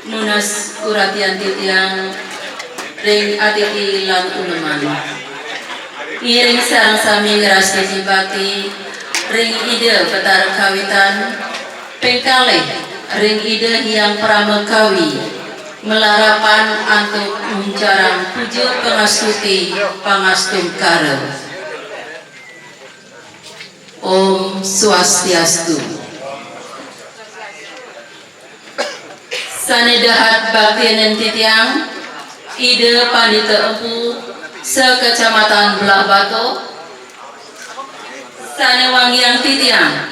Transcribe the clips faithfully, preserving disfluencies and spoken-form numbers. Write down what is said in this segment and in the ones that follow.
Nunas uratian titiang ring atiki lan uneman. Ngiring sareng sami ngrastiti bakti ring Ida Betara Kawitan, ping kalih ring Ida Hyang Parama Kawi, malarapan antuk nguncarang puja pangastuti pangastungkara. Om Swastiastu. Sane dahat baktianing titiang, Ida Pandita Empu, sakecamatan Blahbatuh, sane wangiang titiang,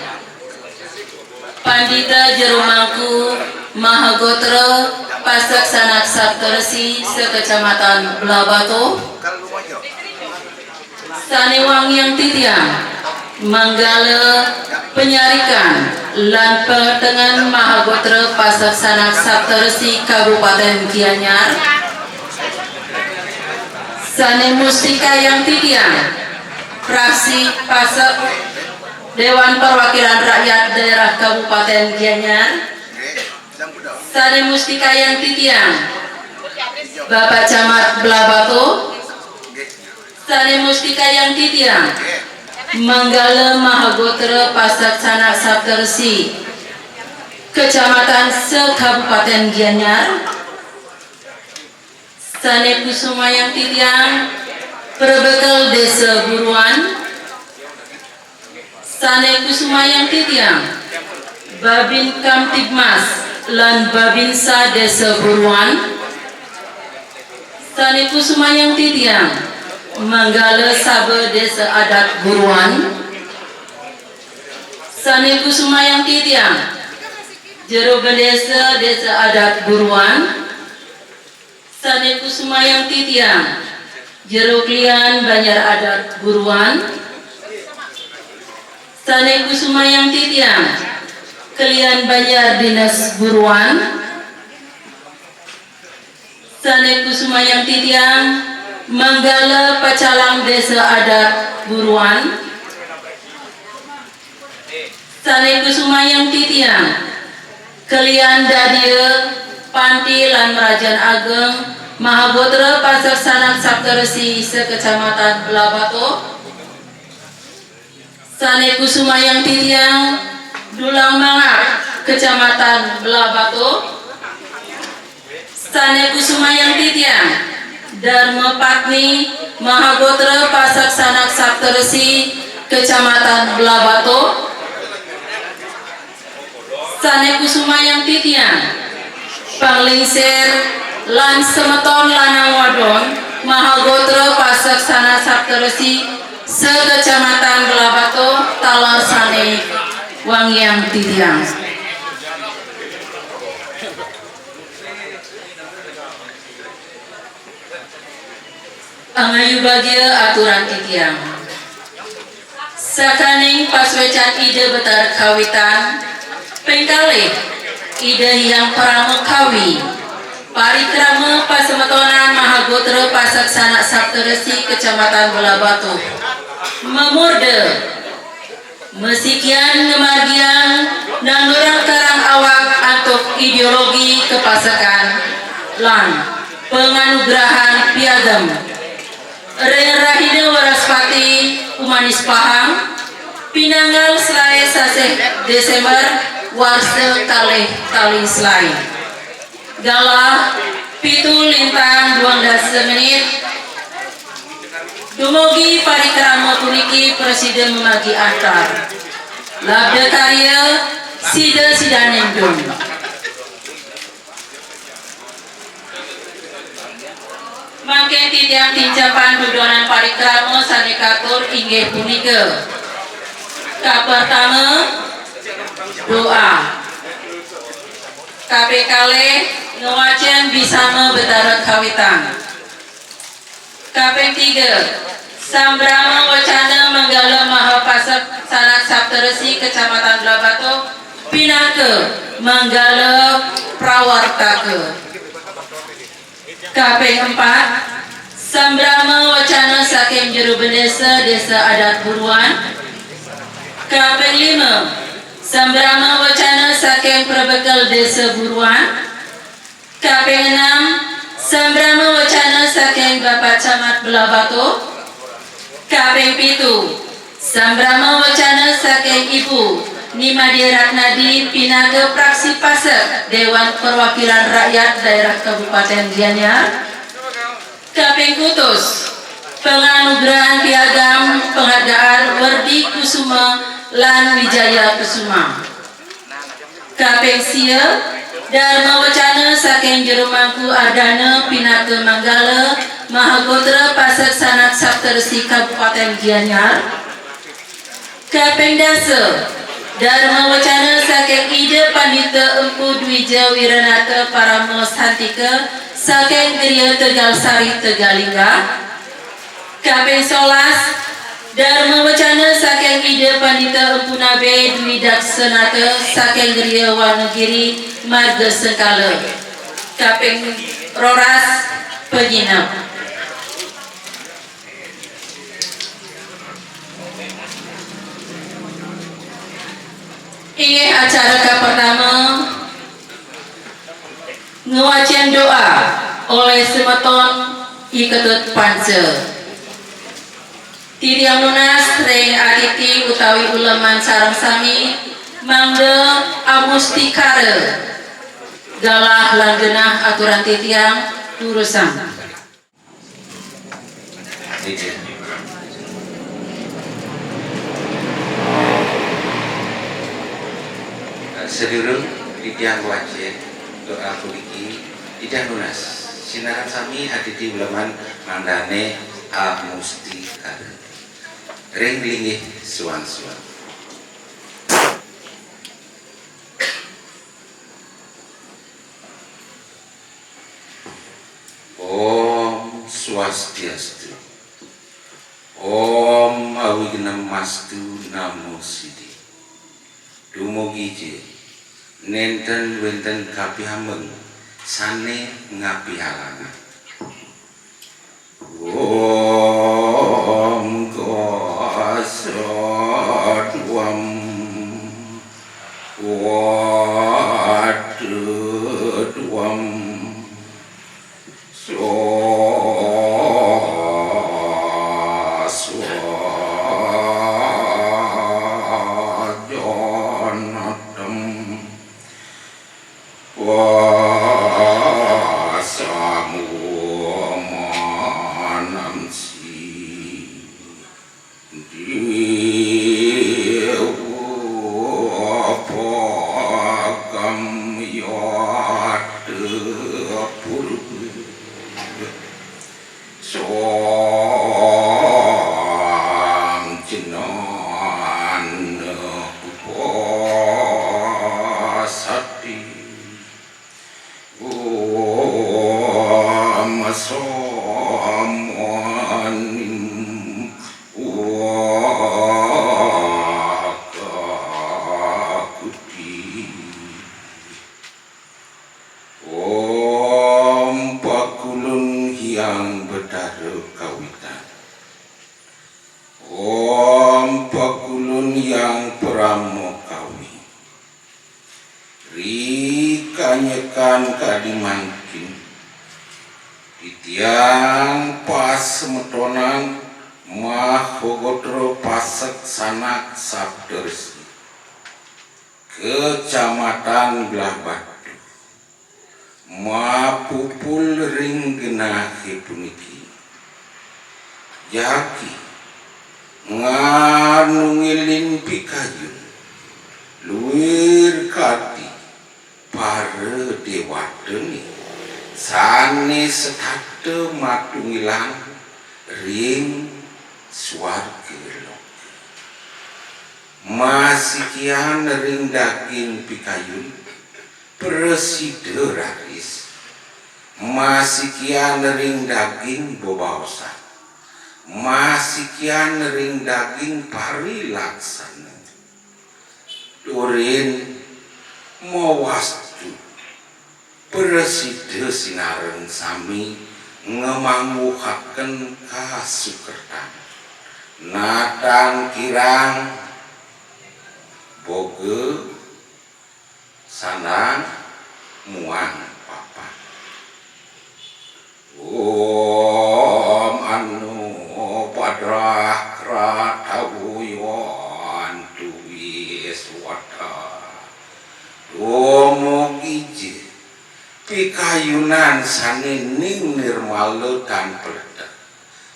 Pandita Jero Mangku Mahagotra Pasek Sanak Saptarsi, sakecamatan Blahbatuh, sane wangiang titiang, manggala panyarikan lan patengen Mahagotra Pasek Sanak Saptarsi Kabupaten Gianyar, sane mustikayang titiang, praksi pasek Dewan Perwakilan Rakyat Daerah Kabupaten Gianyar, sane mustikayang titiang, Bapak Camat Blahbatuh, sane mustikayang titiang, manggala Mahagotra Pasek Sanak Saptarsi, Kecamatan se-Kabupaten Gianyar, sane kusumayang titiang, Prebekel Desa Buruan, sane kusumayang titiang, Babin Kamtibmas lan Babinsa Desa Buruan, sane kusumayang titiang, manggala saba Desa Adat Buruan, sane kusumayang titiang, Jero Bendesa Desa Adat Buruan, sane kusumayang titiang, Jero Klian Banjar Adat Buruan, sane kusumayang titiang, Klian Banjar Dinas Buruan, sane kusumayang titiang, manggala pacalang Desa Adat Buruan, sane kusumayang titiang, Klian Dadia Panti lan Mrajan Ageng, Mahagotra Pasek Sanak Saptarsi, se-Kecamatan Blahbatuh, sane kusumayang titiang, Dulang Mangak, Kecamatan Blahbatuh, sane kusumayang titiang, Dharma Patni, Mahagotra Pasek Sanak Saptarsi, Kecamatan Blahbatuh, sane kusumayang titiang, panglingsir lan semeton lanang wadon, Mahagotra Pasek Sanak Saptarsi, se-Kecamatan Blahbatuh, taler sane wangiang titiang. Angayubagia aturang titiang. Sakaning pasuecan Ida Betara Kawitan, ping kalih, Ida Hyang Parama Kawi, parikrama pasemetonan Mahagotra Pasek Sanak Saptarsi Kecamatan Blahbatuh, mamurda masikian ngamargiang nanduran karang awak antuk ideologi kapasekan lan panganugrahan piagam ring rahina Wraspati Umanis Pahang, pinanggal selae sasih Desember, warsa kalih tali selae. Galah pitu lintang duang dasa menit. Dumugi parikrama puniki prasida mamargi antar. Labda karya sida sidaning dum. Mangkin titiang tincapan dudonan parikrama sane katur inggih punika. Kapertama, doa. Kaping kalih, ngwacen bisama Betara Kawitan. Kaping tiga, sambrama wacana manggala Mahapasek Sanak Saptarsi Kecamatan Blahbatuh pinaka manggala prawartaka. Kaping empat, sambrama wacana saking Jero Bendesa Desa Adat Buruan. Kaping lima, sambrama wacana saking Prebekel Desa Buruan. Kaping enam, sambrama wecana saking Bapak Camat Blahbatuh. Kaping pitu, sambrama wecana saking Ibu Ni Made Ratnadi pinaka praksi pasek Dewan Perwakilan Rakyat Daerah Kabupaten Gianyar. Kaping kutus, panganugrahan piagam penghargaan Werdi Kusuma lan Wijaya Kusuma. Kaping sia, darma wecana saking Jero Mangku Ardana pinaka manggala Mahaputra Pasek Sanak Saptarsi Kabupaten Gianyar. Kaping dasa, darma wecana saking Ida Pandita Empu Dwija Wiranata Parama Santika saking Griya Tegal Sari Tegalinggah. Kaping solas, darma wecana saking Ida Pandita Empu Nabe Dwi Daksanata saking Griya Wanagiri Marga Sengkala. Kaping roras, panyineb. Inggih acara kapertama, ngwacén doa olih semeton I Ketut Panca. Titiang nunas ring atiti utawi uleman sareng sami, mangda amustikara galah lan genah aturang titiang durusang. Inggih. Sadurung titiang ngwacén doa puniki, titiang nunas sinareng sami atiti uleman mangdané amustikara. Ring linggih sowan-sowan. Om Swastiastu. Om Awighnamastu Namo Siddhi. Dumugi ja, nénten wénten kapiambeng sané ngapihalangan. Om Gosodwam Wadudwam Swajonatam Pasamumanansi Dewa Pakam Yata Purwa Samjenana Upasati Om Samanim Wakakuti Om Pakulun Hyang Betara Kawitan. Om Pakulun Hyang Parama Kawi. Ri kanyekan kadi mangkin, titiang pasemetonan Mahagotra Pasek Sanak Saptarsi. Kecamatan Blahbatuh, mapupul ring genahé puniki, jagi nganungilin pikayun luir kadi para déwatané sané setata matungilan ring swarga loka. Masikian ring daging pikayun, prasida raris. Masikian ring daging bebaosan. Masikian ring daging parilaksana. Turin mawastu prasida sinareng sami ngamangguhaken kasukertan. Natan kirang boga sandang muang papan. kayunan sané ning nirmala tan peletek,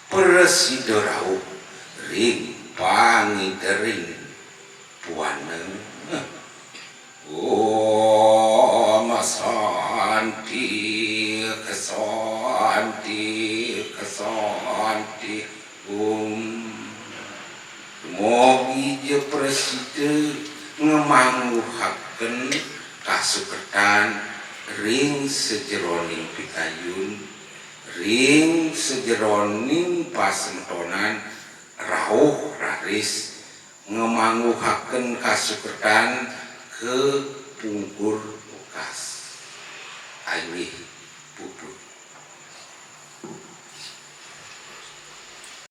prasida rauh ring pangidering buana. Om Santi, Santi, Santi, Om. Mogi ja prasida ngamangguhaken kasukertan ring sajeroning pikayun, ring sajeroning pasemetonan rauh raris ngamangguhaken kasukertan ka pungkur wekas. Inggih, puput.